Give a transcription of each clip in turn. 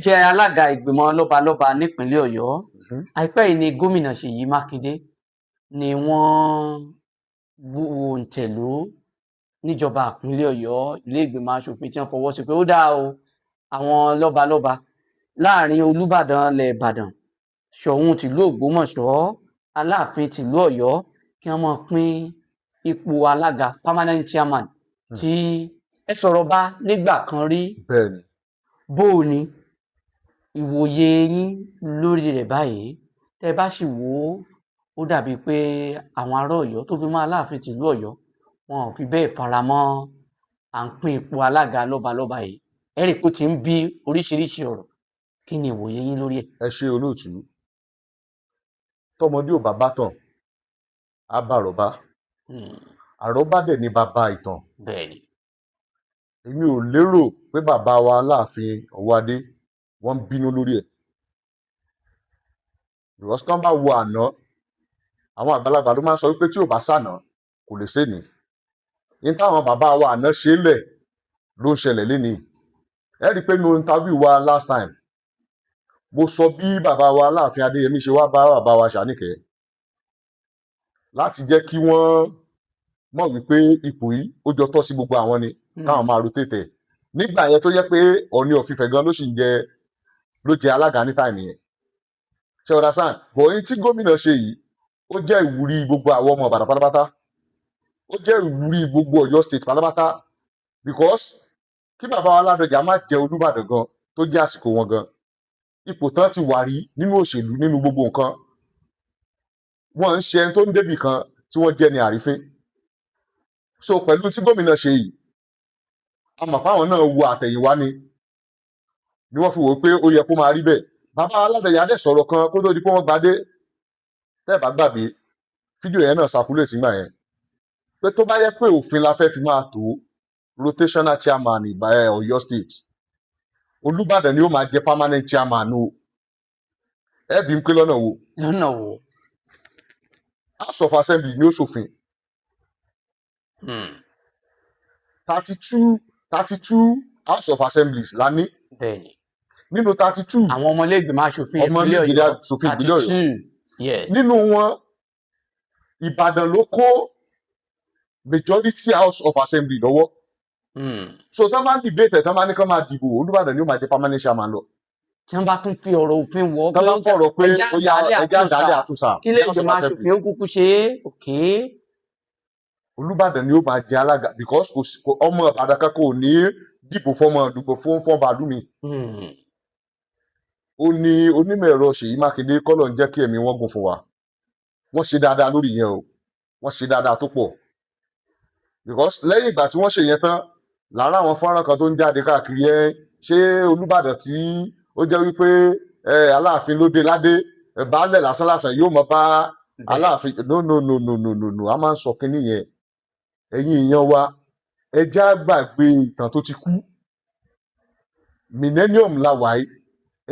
Jẹ́ alága ìgbìmọ̀ lọ́balọ́ba nípínlẹ̀ Ọ̀yọ́. Àìpẹ́ yìí ni Gómìnà Ṣèyí Mákindé ni wọ́n bu òǹtẹ̀lú níjọba ìpínlẹ̀ Ọ̀yọ́, ilé ìgbìmọ̀ asòfin tí wọ́n fọwọ́ sí pé ó dáa o, àwọn lọ́balọ́ba láàrin Olúbàdàn ilẹ̀ Ìbàdàn, Ṣọ̀ún tìlú Ògbómọ̀ṣọ́, Aláàfin tìlú Ọ̀yọ́, kí wọ́n máa pín ipò alága, permanent chairman, tí ẹ sọ̀rọ̀ bá nígbà kan rí. Bẹ́ẹ̀ni. Bó o ní ìwòye yín lórí rẹ̀ báyìí, tẹ́ ẹ bá sì wò ó, ó dàbíi pé àwọn ará Ọ̀yọ́ tó fi mọ́ Aláàfin tìlú Ọ̀yọ́, wọn ò fi bẹ́ẹ̀ fara mọ́ à ń pín ipò alága lọ́balọ́ba yìí. Ẹ rí i pé ó ti ń bí oríṣiríṣi ọ̀rọ̀. Kí ni ìwòye yín lórí ẹ̀? Ẹ ṣe, olóòtú. Tọmọdé ò bá bá tàn, á bá àrọ́bá. Àrọ́bá dẹ̀ ni bàbá ìtàn. Èmi ò lérò pé bàbá wa Aláàfin Ọwọ́adé, wọ́n ń bínú lórí ẹ̀, because tán bá wo àná, àwọn àgbàlagbà ló máa ń sọ wípé tí ò bá sànà, kò lè sénìí. Ní táwọn bàbá wa àná ṣe é lẹ̀ ló ń ṣẹlẹ̀ lénìí. Ẹ rí i pé nínú interview wa last time, mo sọ bí bàbá wa Aláàfin Adéyẹmí ṣe wá bá bàbá wa Ṣàníkẹ́ láti jẹ́ kí wọ́n mọ̀ wípé ipò yìí, ó jọ tọ́ sí gbogbo àwọn ni, káwọn máa rotate ẹ̀ nígbà yẹn, tó jẹ́ pé Ọọ̀ni of Ifẹ̀ gan ló sì ń jẹ, ló jẹ alága ní time yẹn. Ṣe understand? But èyí tí gómìnà ṣe yìí, ó jẹ́ ìwúrí gbogbo àwọn ọmọ Ìbàdàn pátápátá, ó jẹ́ ìwúrí gbogbo Ọ̀yọ́ State pátápátá, because kí bàbá wa Ládọjà má jẹ Olúbàdàn gan, tó jẹ́ àsìkò wọn gan, ipò tán ti wà rí nínú òṣèlú, nínú gbogbo nǹkan, wọn ń ṣe ẹni tó ń débì kan tí wọ́n jẹ́ ní àrífín. So pẹ̀lú tí gómìnà ṣe yìí, a mọ̀ pé àwọn náà wo àtẹ̀yìnwá ni wọ́n fi wò ó pé ó yẹ kó máa rí bẹ́ẹ̀. Bàbá Ládọjà dẹ̀ sọ̀rọ̀ kan kó tó di pé wọ́n gbadé. Tẹ́ ẹ̀ bá gbàgbé, fídíò yẹn náà circulate nígbà yẹn, pé tó bá yẹ pé òfin la fẹ́ fi máa tó rotational chairman ìbá ẹ Ọ̀yọ́ State, Olúbàdàn ni ó máa jẹ permanent chairman o. Ẹ bí n pé lọ́nà wo? Lọ́nà wo? House of Assembly ni ó ṣòfin. 32 House of Assemblies la ní. Nínú 32, Àwọn ọmọlẹ́gbìmọ̀ aṣòfin ọmọ ìpínlẹ̀ ilé Ọ̀yọ́. Aṣòfin thirty ìpínlẹ̀ Ọ̀yọ́. two, yes. Nínú wọn, Ìbàdàn ló kó majority House of Assembly lọ́wọ́. So tán bá ń debate ẹ̀, tán bá ní kán máa dìbò, Olúbàdàn ni ó máa jẹ permanent chairman lọ. Tí wọ́n bá tún fi ọ̀rọ̀ òfin wọ̀ Tán bá fọ̀rọ̀ pé ẹjá ó yá, àdálẹ̀ ẹjá àtúnṣà, àdálẹ̀ àtúnṣà kí lè ní House of gbìmọ̀ Assembly, aṣòfin ó kúkú ṣe é, òkè. Olúbàdàn ni ó máa jẹ alága, because kò sí ọmọ Ìbàdàn kan kò ní dìbò fọmọ dìbò fún fọba ìlú mi. Ó ní onímọ̀ ẹ̀rọ Ṣèyí Mákindé, kọ́lọ̀ ń jẹ́ kí ẹ̀mí wọn gùn fún wa. Wọ́n ṣe dáadáa lórí yẹn o, wọ́n ṣe dáadáa tó pọ̀, because lẹ́yìn ìgbà tí wọ́n ṣe yẹn tán, lára àwọn fọ́nrán kan tó ń jáde káàkiri, ẹ ṣé Olúbàdàn tí ó jẹ́ wípé ẹ Aláàfin ló dé ládé, ẹ baálẹ̀ lásán lásán yóò mọ bá Aláàfin? No, no, no, no, no, no, no. A máa ń sọ kínní yẹn. Ẹ̀yin èèyàn wa, ẹ já gbàgbé ìtàn tó ti kú. Millennium la wà yìí.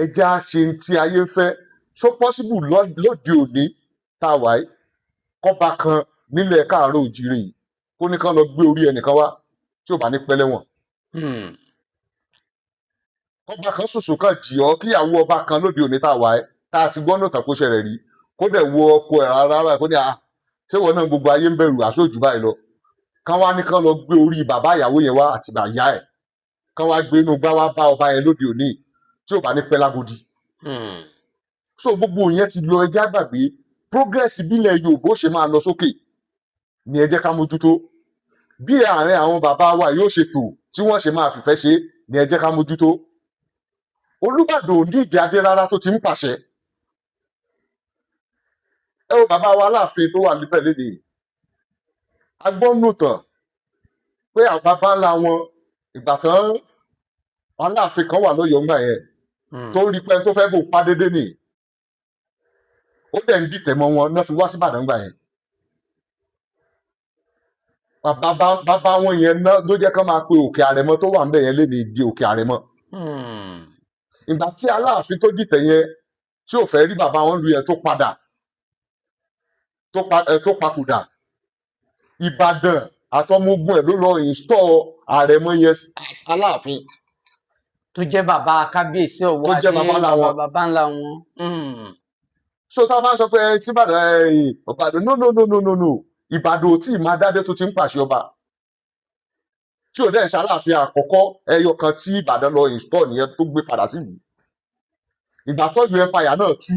Ẹ já ṣe ń tí ayé ń fẹ́. So possible lóde òní tá a wà yìí, kọ́ba kan nílẹ̀ káàárọ̀ òjìrè yìí kó ní kán lọ gbé orí ẹnìkan wá tí ò bá ní pẹ́ lẹ́wọ̀n? Kọ́ba kan ṣoṣo kan jì ọ́, kíyàwó ọba kan lóde òní tá a wà yìí, tá a ti gbọ́ náà tàn kó ṣẹlẹ̀ rí, kó dẹ̀ wo ọkọ ẹ̀ rárá báyìí, kó ní à ṣé ìwọ náà gbogbo ayé ń bẹ̀rù àṣojú báyìí lọ, kán wá ní kán lọ gbé orí bàbá ìyàwó yẹn wá àti bàyá ẹ̀, kán wá gbé inú gbá wá bá ọba yẹn lóde òní tí ò bá ní pẹ́ lágodi? So gbogbo yẹn ti lọ. Ẹ jẹ́ á gbàgbé. Progress bílẹ̀ Yorùbá ó ṣe máa lọ sókè ni ẹ jẹ́ ká mójútó. Bí àárín àwọn bàbá wa yóò ṣe tò, tí wọ́n ṣe máa fìfẹ́ ṣe ni ẹ jẹ́ ká mójútó. Olúbàdàn ò ní ìdí adé rárá tó ti ń pàṣẹ. Ẹ wo bàbá wa Aláàfin tó wà níbẹ̀ lénìí, a gbọ́ nùtàn pé àwọn bàbá ńlá wọn, ìgbà tán Aláàfin kan wà lọ́yọ̀ọ́ ńgbà yẹn, tó ń rí pé ẹni tó fẹ́ bò pa déédéé nìyí, ó dẹ̀ ń dìtẹ̀ mọ́ wọn náà fi wá sí Ìbàdàn ńgbà yẹn. Bàbá wọn yẹn náà ló jẹ́ kán máa pe Òkè Àrẹ̀mọ tó wà ńbẹ̀ yẹn lénìí di Òkè Àrẹ̀mọ. Ìgbà tí Aláàfin tó dìtẹ̀ yẹn, tí ò fẹ́ rí bàbá wọn lu yẹn, tó padà, tó papòdà, Ìbàdàn àtọmọ ogun ẹ̀ ló lọ install Àrẹ̀mọ yẹn as Aláàfin. Tó jẹ́ bàbá kábíyèsí Tó jẹ́ Ọ̀wọ́adé, baba ńlá bàbá wọn. Bàbá ńlá wọn. So tá a bá ń sọ pé ẹ tí Ìbàdàn, ẹ Ìbàdàn, no, no, no, no, no, no, Ìbàdàn ò tí ì máa dádé tó ti ń pàṣẹ ọba, tí ò dẹ́ ṣaláàfin àkọ́kọ́ ẹyọ kan tí Ìbàdàn lọ install nìyẹn tó gbé padà sílùú. Ìgbà tọ́yọ́ empire náà tú,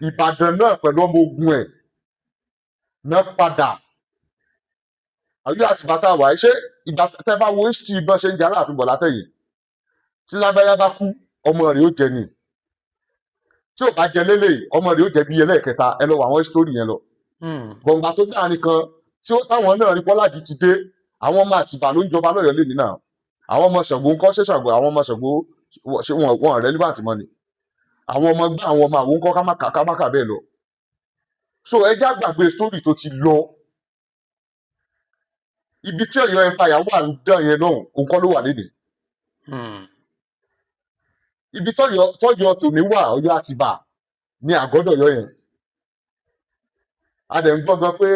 Ìbàdàn náà pẹ̀lú ọmọ ogun ẹ̀ náà padà. Ọ̀yọ́ àti bàtà wà. Ṣé ìgbà tẹ́ bá wo history bọ́n ṣe ń jẹ Aláàfin bọ̀ látẹ̀yìn, tí lágbájá bá kú, ọmọ rẹ̀ ó jẹ ni. Tí ò bá jẹ lélẹ̀, ọmọ rẹ̀ ó jẹ bí ẹlẹ́ẹ̀kẹta. Ẹ lọ wọ àwọn history yẹn lọ. Gbọ̀ngbà tó dáa kan tí ó táwọn náà rí Bọ́lájú ti dé, àwọn ọmọ Àtìbà ló ń jọba lọ́yọ̀ọ́ lé nínú. Àwọn ọmọ Ṣàngó ńkọ́? Ṣé Ṣàngó, àwọn ọmọ Ṣàngó, ṣé wọn relevant mọ́ ni? Àwọn ọmọ gbá, àwọn ọmọ àwọn ńkọ́? Ká má kà bẹ́ẹ̀ lọ. So ẹ já gbàgbé story tó ti lọ. Ibi tí Ọ̀yọ́ empire wà ń dán yẹn náà, òun kọ́ ló wà lénìí. Ibi tọ́yọ́ tòní wà, Ọ̀yọ́ Àtìbà ní àgọ́dọ̀yọ́ yẹn. A dẹ̀ ń gbọ́ gan pé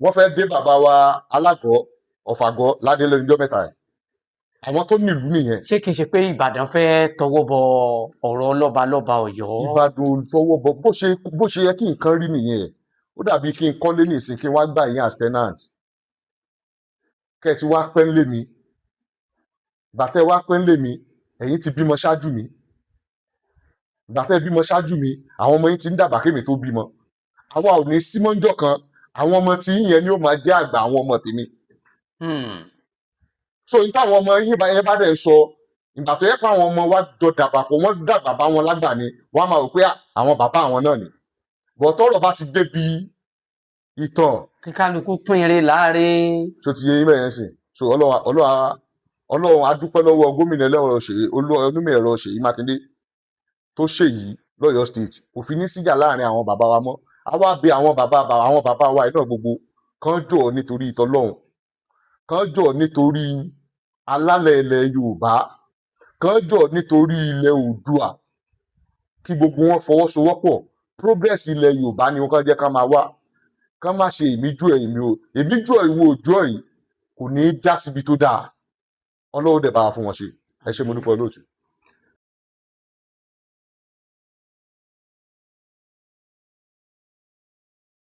wọ́n fẹ́ dé bàbá wa Alágọ̀ Ọ̀fàgọ́ ládé lẹ́nu ọjọ́ mẹ́ta ẹ̀. Àwọn tó nílùú nìyẹn. Ṣé kìí ṣe pé Ìbàdàn fẹ́ tọwọ́ bọ ọ̀rọ̀ lọ́balọ́ba Ọ̀yọ́? Ìbàdàn ò tọwọ́ bọ. Bó ṣe yẹ kí nǹkan rí nìyẹn. Ó dàbí kí n kọ́lé ní ìsìn, kí n wá gbà yín as tenant, kẹ́ ẹ ti wá pẹ́ ńlé mi. Gbàtẹ́ wá pẹ́ ńlé mi, ẹ̀yin ti bímọ ṣáájú mi. Gbàtẹ́ bímọ ṣáájú mi, àwọn ọmọ yín ti ń dàgbà kémi tó bímọ. Àwa ò ní símọ́njọ́ kan, àwọn ọmọ tí yín yẹn ni ó máa jẹ́ àgbà àwọn ọmọ tèmi. So ní táwọn ọmọ yín bá yẹn bá dẹ̀ sọ, ìgbà tó yẹ pé àwọn ọmọ wa jọ dàgbà pọ̀, wọ́n dàgbà bá wọn lágbà ni, wọ́n á máa rò pé àwọn bàbá àwọn náà ni. Bọ̀ tọ́rọ̀ bá ti débi ìtàn, kí kálukú pín ire láàrin. So ti yé yín bẹ́ẹ̀ yẹn sìn. So Ọlọ́run á dúpẹ́ lọ́wọ́ gómìnà ẹlẹ́rọ Ṣèyí, onímọ̀ ẹ̀rọ Ṣèyí Mákindé tó ṣèyí lọ́yọ̀ọ́ State. Kò fi ní síjà láàrin àwọn bàbá wa mọ́. A wá bẹ àwọn bàbá wa yìí náà gbogbo kán jọ̀ọ́ nítorí ìtọ́lọ́hun, kán jọ̀ọ́ nítorí alálẹ̀ ilẹ̀ Yorùbá, kán jọ̀ọ́ nítorí ilẹ̀ Oòduà, kí gbogbo wọn fọwọ́sowọ́pọ̀. Progress ilẹ̀ Yorùbá ni wọ́n kàn jẹ́ ká máa wá, kán má ṣe èmi jù ẹ̀, èmi ò èmi jù ẹ̀, ìwọ òjò yìí kò ní í já síbi tó dáa. Ọlọ́run dẹ̀ bá wa fún wọn ṣe. Ẹ ṣé, mo dúpẹ́, olóòtú.